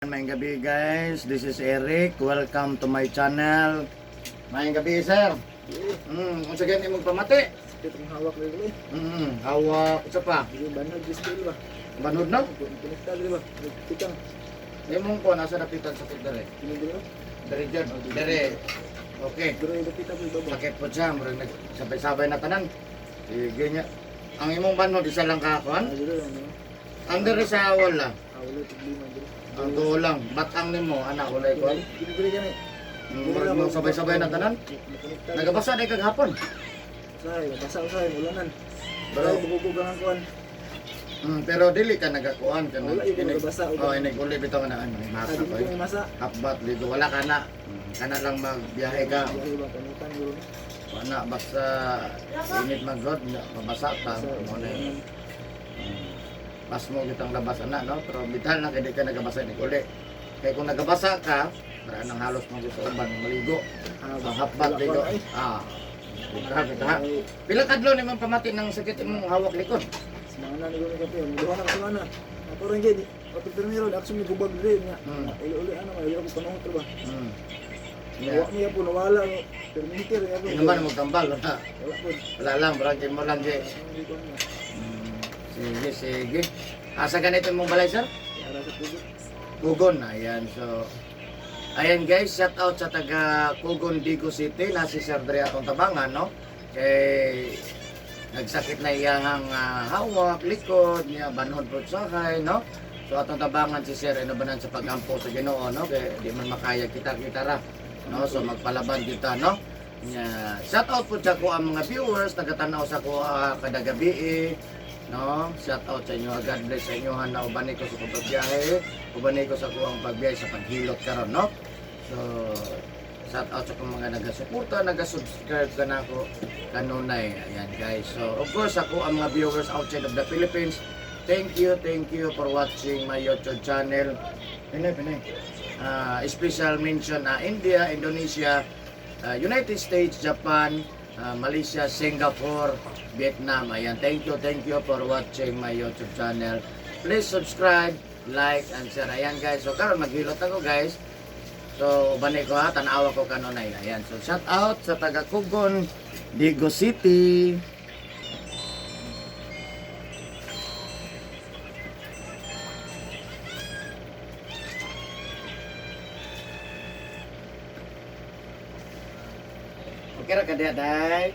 Maayong gabi, guys, this is Eric. Welcome to my channel. Maayong gabi, sir. Unsa gani imong pamati? Sakit ang hawak dili. Hawak unsa pa? Dili banhod display ba? Banhod no? Konekta dili ba? Tikang Imong ko nasa dapitan sakit dere. kini dili ba? Dere dyan, dere. Okay. Dili dapita po ibabaw. Sakit po siya, murag nagsabay-sabay na tanan. Sige niya. Ang imong banhod isa lang ka kuan? Ah, dili ano. Ang dere sa wala. Ah, wala problema dili. Ang tuo lang, batang nimo anak walay kuan. Kini dili gani. Murag mo sabay-sabay na tanan. Konekta. Nagabasa day kag hapon. Usahay, basa usahay ulanan. Pero Pero bugog ang kuan. Pero dili ka nagakuan ka na. Wala yung nagabasa, Oh, inig uli bitaw na ano, Ah, masa dili ko. ko may masa. Hapbat ligo wala ka na. Kana lang magbiyahe ka. Biyahe ba kanutan guro. Wala basta init magod na mabasa ta mo na. Yun. Pas mo kitang labas ana no, pero bital na kay di ka nagabasa inig uli. Kay kung nagabasa ka, para nang halos mo sa uban maligo. Ah, Ang hapbat ligo. Ah. Kita kita. Pila kadlaw ni man pamati ng sakit imong hawak likod? Semana ni guro kape. Duha na ka semana. Ako rin kay ato primero action ni gubag dili nga. Uli-uli ano, may ako panuhot ba. Yeah. Wa niya po nawala no. Perminter ya po. Hindi naman magtambal, wala. Wala po. Wala lang, barangay mo lang, di. Hindi ko na. Sige, sige. Asa ganito mong balay, sir? Ara sa pugo. Kugon, ayan. So, ayan guys, shout out sa taga Kugon, Digo City, na si Sir Dre atong tabangan, no? Kay nagsakit na iyang hawak, likod, niya banhod po sakay, no? So atong tabangan si Sir inubanan sa pagampo sa Ginoo, no? Kay di man makaya kita-kita ra, no? So magpalaban kita, no? Nya, shout out po sa ko ang mga viewers nagatanaw sa ko kada gabi, eh, no? Shout out sa inyo. God bless sa inyo. Hana uban ko sa kong pagbiyahe, uban ko sa kuang pagbiyahe sa paghilot karon, no? So shout out sa kong mga nagasuporta, naga-subscribe ka na ako kanunay. Ayan guys. So of course ako ang mga viewers outside of the Philippines. Thank you for watching my YouTube channel. Pinay, pinay. Ah, special mention na India, Indonesia, United States, Japan, Malaysia, Singapore, Vietnam. Ayan, thank you for watching my YouTube channel. Please subscribe, like, and share. Ayan guys, so karon maghilot ako guys. So, ubanay ko ha, tanawa ko kanunay. Ayan, so shout out sa taga Kugon, Digo City. Okay ra ka diha, day?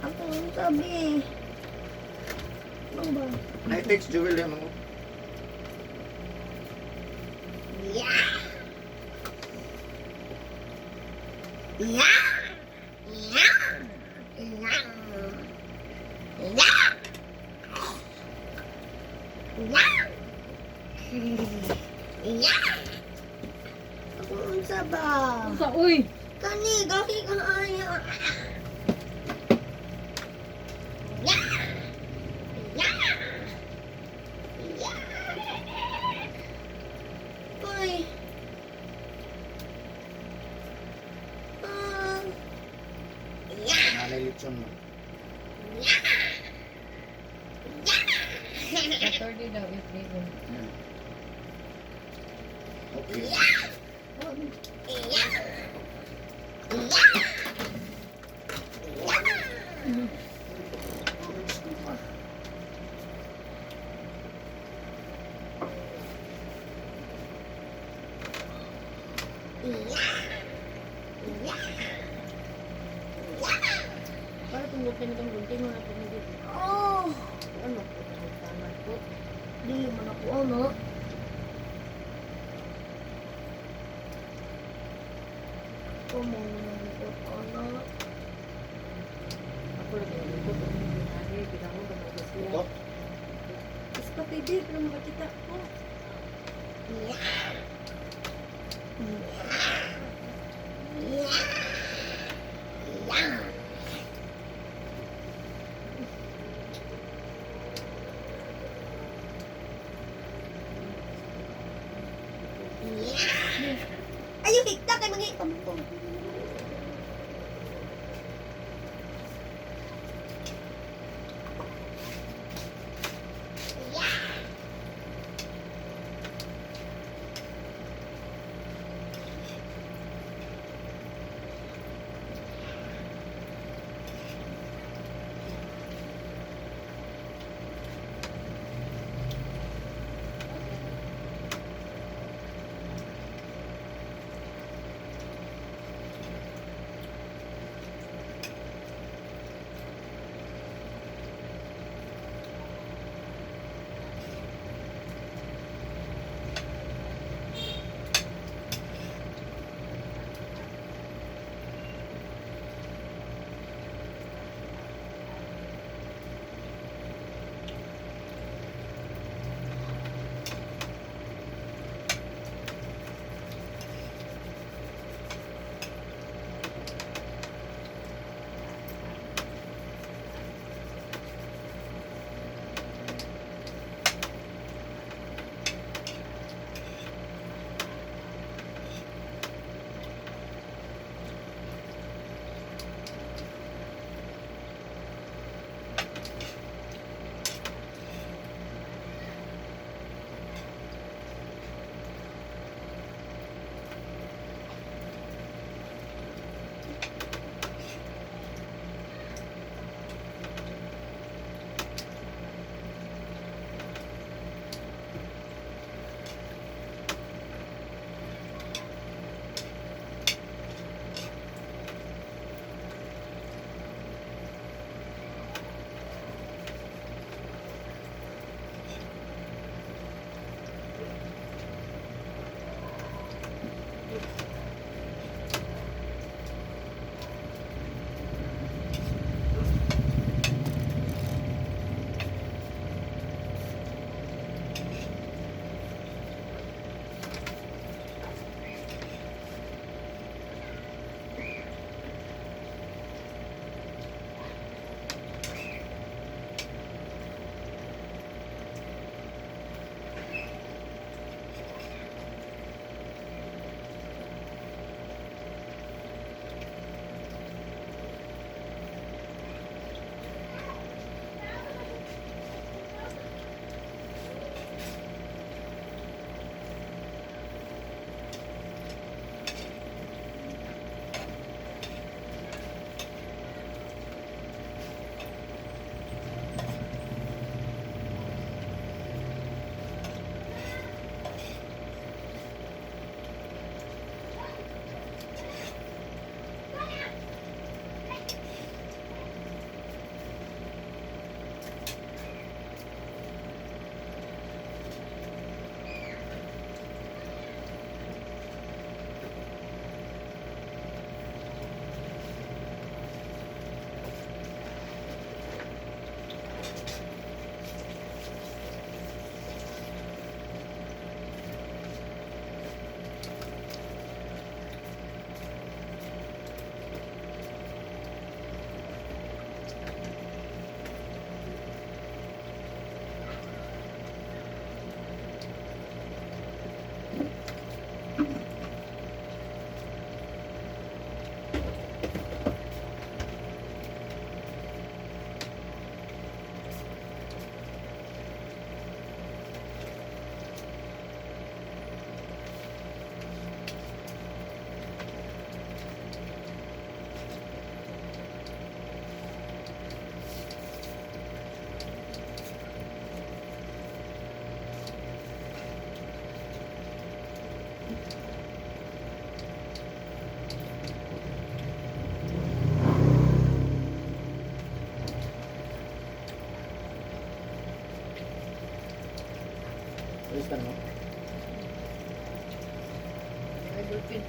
Ako ang sabi. Ano ba? Ay, text Jewel yung mga. Yeah! Yeah! Yeah! Yeah! Ako unsa ba? Unsa uy? Kani, gahi ka aya. Yeah! Yeah! Yeah! Uy. Ah. Yeah! Nalay lechon mo. Saturday daw if they go. Ayan. Okay. Para tungod ka nitong gunting mo na pumigil. Oh, Ano po? Tama po. dili man ako ano. Kumungot ano. Ako lagi nalungkot. Ano yung ginagawa ko ng siya. Ito? Is pa TV pero makita ko. Ayaw, higta kay mga ikaw. Lista mo. Ay, dolphin.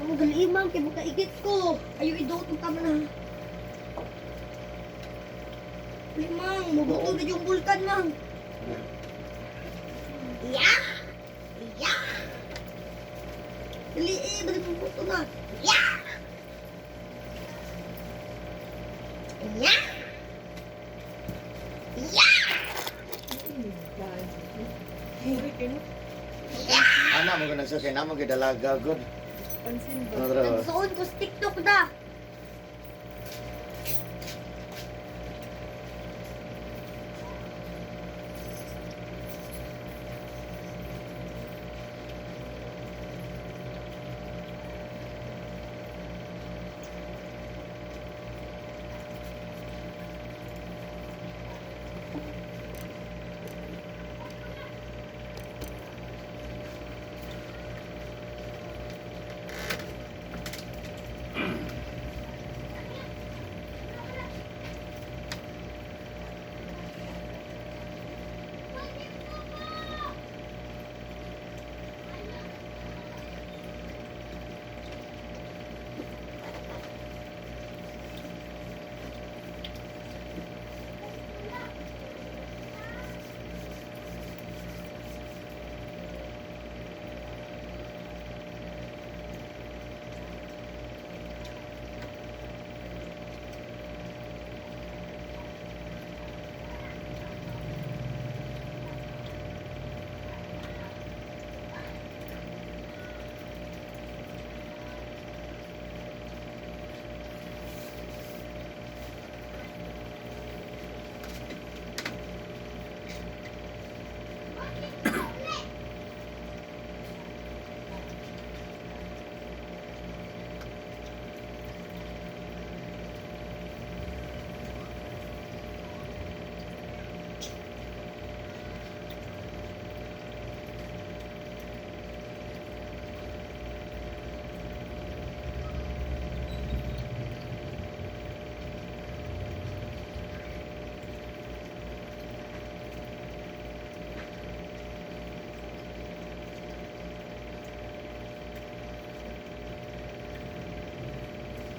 Ang gali ma'am, kay makaigit ko. Ayo iduot ang tama na. Uli mang, mabuto na yung bulkan mang. Yeah! Yeah! Dali eh, balik mabuto na. Yeah! Yeah! Yeah! Huri kayo no? Ana mo ganun siya kay namo gidalaga gud. Pansin ba? Ano dra? Nagsuon ko sa TikTok na.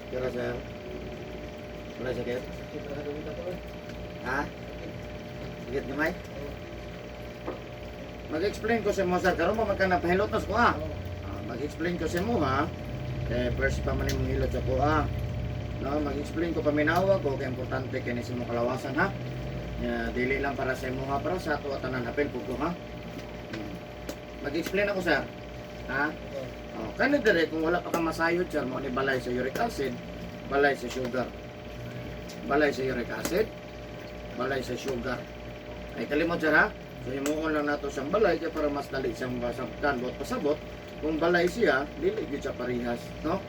Kira sir. Wala sakit? Sakit ra gawin ka to eh. Ha? Sakit gamay? Mag-explain ko sa mo sir karon pa man ka napahilot nas ko ha. Oo. Ah, mag-explain ko sa mo ha. Eh, first pa man imong hilot sa ko ha. No, mag-explain ko paminawa ko kay importante kini sa imong kalawasan ha. Ya, dili lang para sa imo ha, para sa ato tanan apel pud ko ha. Mag-explain ako sir. Ha? Oo. Oh, kani dire kung wala pa ka masayod sir mo ni balay sa uric acid, balay sa sugar. Balay sa uric acid, balay sa sugar. Ay kalimot sir ha. So himuon lang nato siyang balay kay para mas dali siyang masabtan buot pasabot. Kung balay siya, dili gyud siya parehas, no?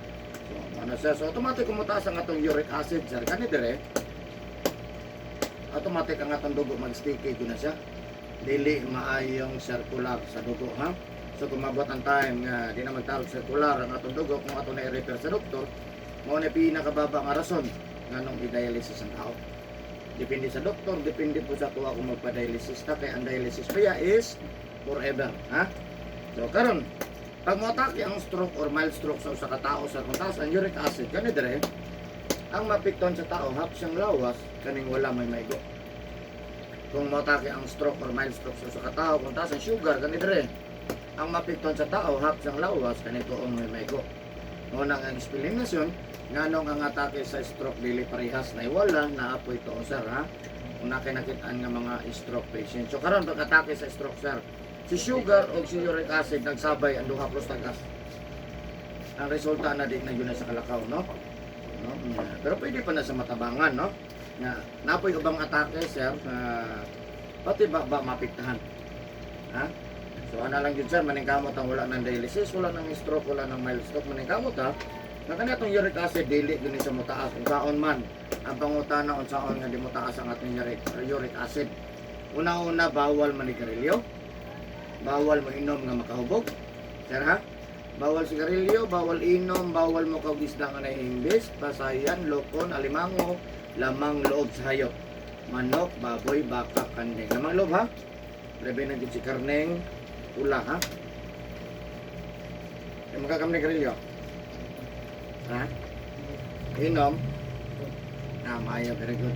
So ano siya? So automatic kung mutaas ang atong uric acid sir kani dire. Automatic ang atong dugo mag-sticky gyud na siya. Dili maayong circular sa dugo ha. So kung mabot ang time nga di na magtarog circular ang atong dugo kung ato na i-refer sa doktor, mao na pinakababa nga rason nganong i-dialysis ang tao. Depende sa doktor, depende po sa tuwa kung magpa-dialysis ta kay ang dialysis pa is forever, ha? So karon pag moatake ang stroke or mild stroke sa usa ka tawo sa kung taas ang uric acid kani dire ang mapikton sa tao hap siyang lawas kaning wala may maigo. Kung moatake ang stroke or mild stroke sa usa ka tawo kung taas ang sugar kani dire ang mapikton sa tao hap siyang lawas kanito ang may maigo. Mao nang ang explanation nganong ang atake sa stroke dili parehas na iwala na apoy to sir ha. Kung nakinakitaan nga mga stroke patient. So karon pag atake sa stroke sir, si sugar o si uric acid nagsabay ang duha plus tagas. Ang resulta na di na yun na sa kalakaw no. No? Nga, pero pwede pa na sa matabangan, no? Nga, napoy ubang atake, sir, na pati ba ba mapiktahan. Ha? So ana lang yun, sir, maningkamot ang wala ng dialysis, wala ng stroke, wala ng mild stroke, maningkamot ha. Na kanya itong uric acid, dili yun sa mutaas, unsaon man, ang pangutana unsaon nga di mutaas ang ating uric acid. Una-una, bawal manigarilyo, bawal mo inom nga makahubog, sir ha? Bawal sigarilyo, bawal inom, bawal mo kag isda nga nahihimbis, pasayan, lokon, alimango, lamang loob sa hayop. Manok, baboy, baka, kanding. Lamang loob ha? Labi na gid si karneng pula ha? Ay magkakam ni garilyo? Ha? Inom? Ah, maayo, very good.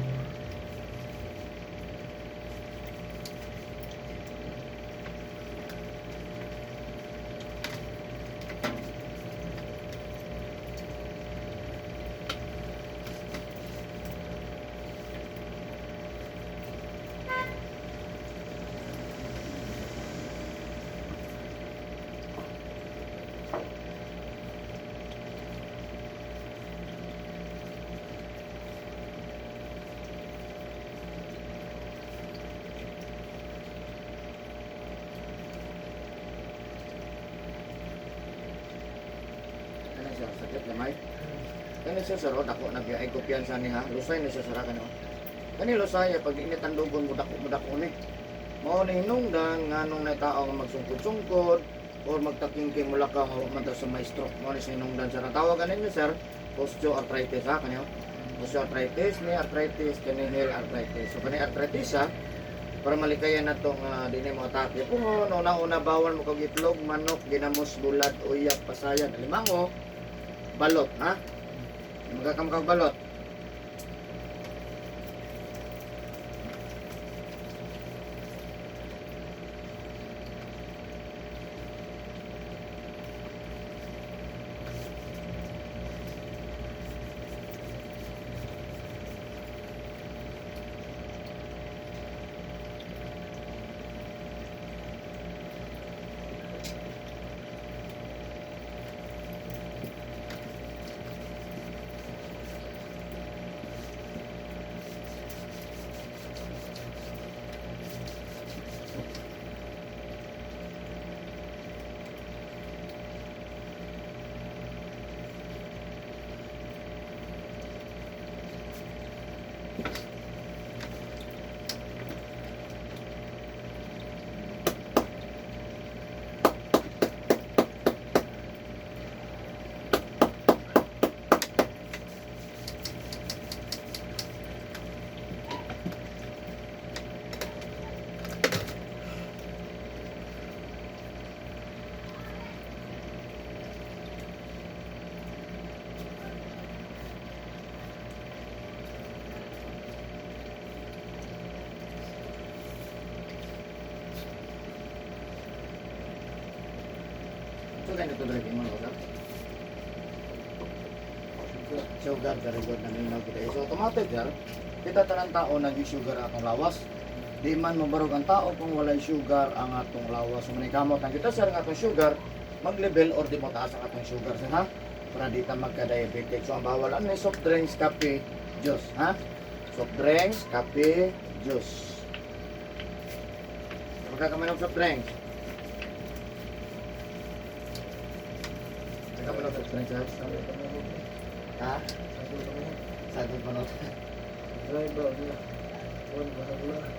Ano siya? Sakit gamay? Kani siya sir, oh, dako na ay kumpiyansa ni ha. Lusay na siya sir kano. Kani lusay pag init ang dugon mo dako mo dako ni. Mao ni hinungdan nganong na tao nga magsungkod-sungkod or magtakingking mula ka nga wa man ta sa may stroke. Mao ni siya hinungdan sir. Ang tawag ganin niya sir, osteoarthritis ha kanyo. Osteoarthritis ni arthritis kani heel arthritis. So kani arthritis ha para malikayan na tong di na mo atake. Kung una-una bawal mo kag itlog, manok, ginamos, bulad, uyap, pasayan, alimango, balot ha. Magkakamkag balot. So ganito driving mo no, sir? Sugar, very good na minaw kita. So automatic sir, kita tanan tao nag sugar atong lawas. Di man mabarog ang tao kung walay sugar ang atong lawas. So manikamot ang kita sir ang atong sugar, mag-level or di mo taas ang atong sugar sir ha? Para di ta magka-diabetic. So ang bawal ano ni soft drinks, kape, juice ha? Soft drinks, kape, juice. Magkakamanog soft drinks. Magkakamanog soft drinks sir? Sabi pa na ako. Ha? Sabi pa na. Sagot pa no? Drive ba nila. Wala ba sa wala.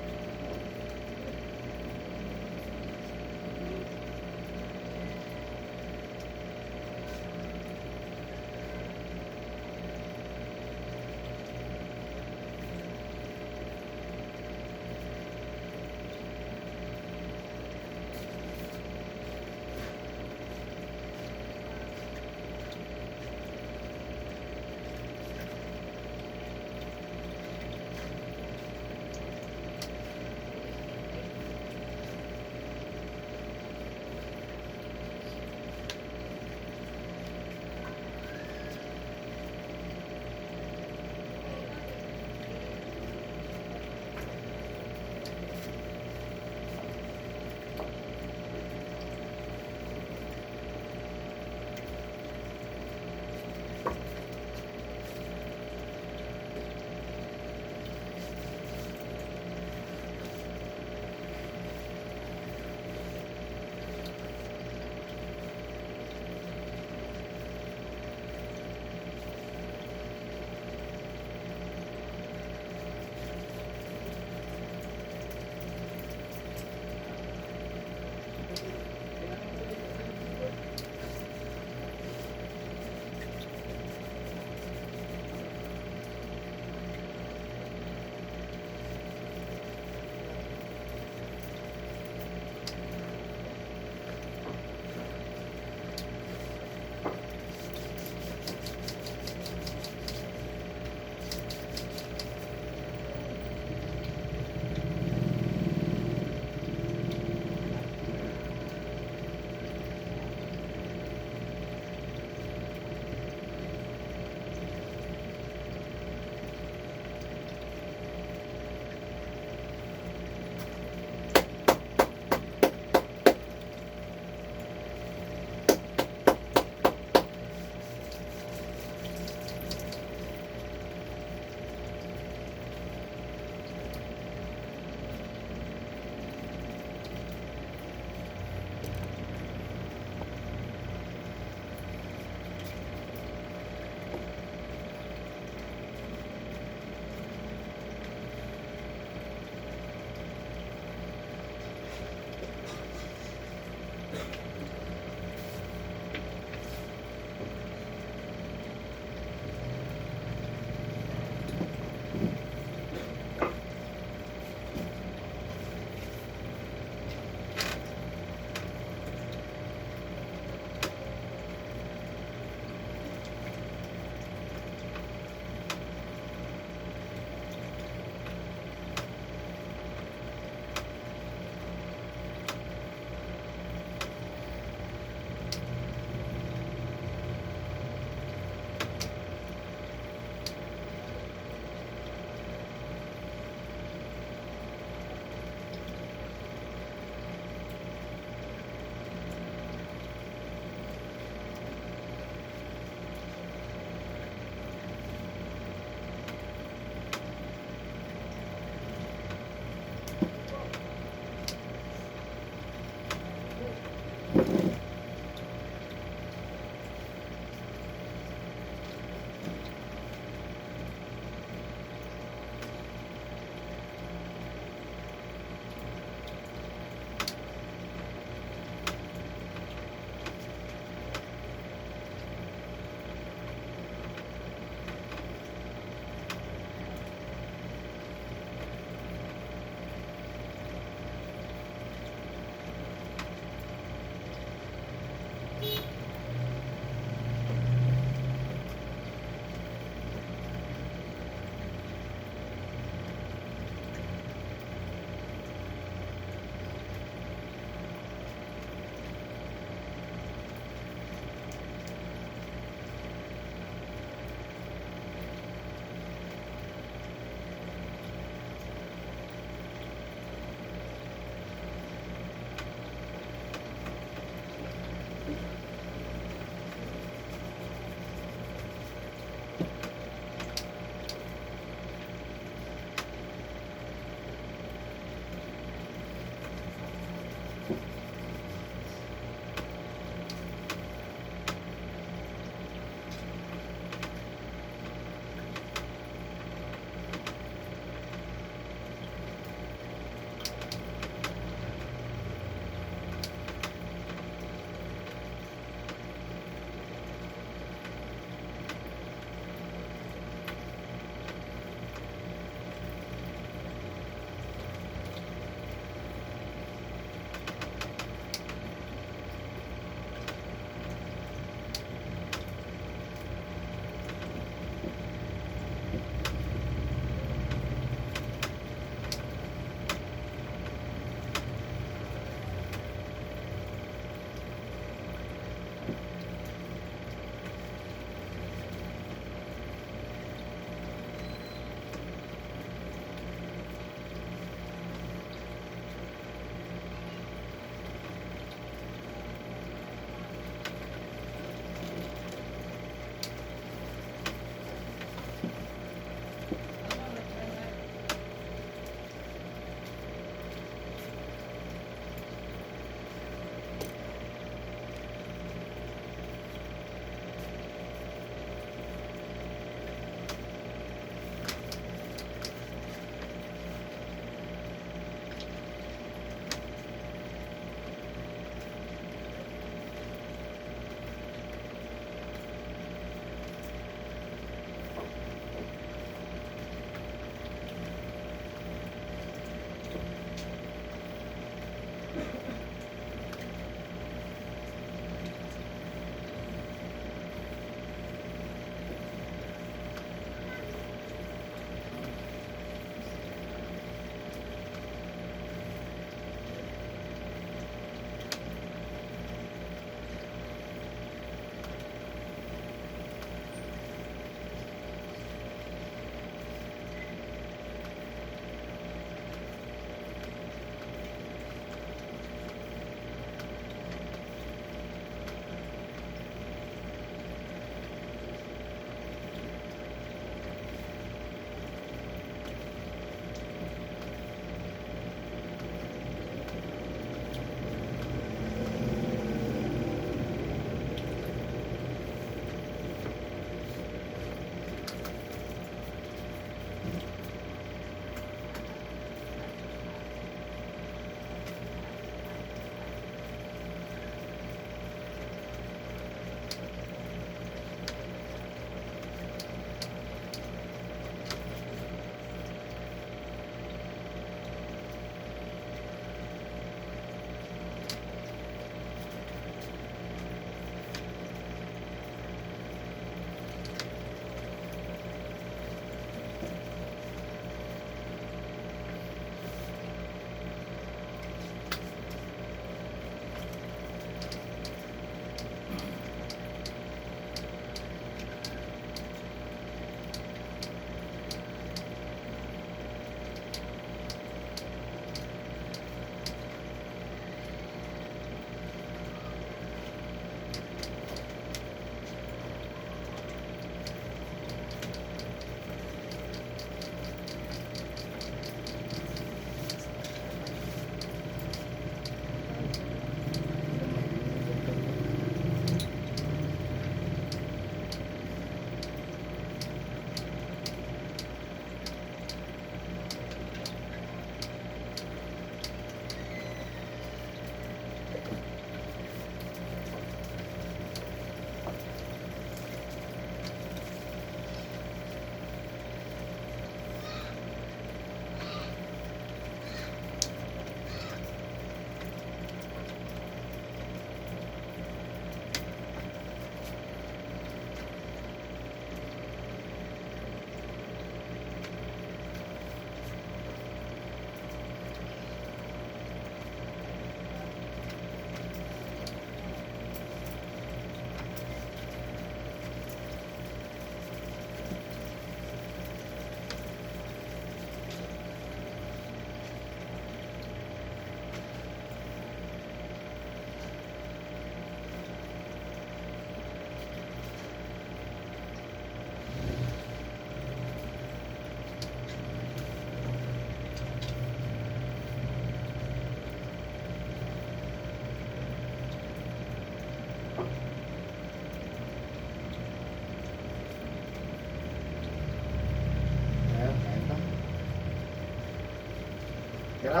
Tira.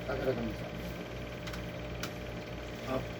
Tagal kami sa. Up.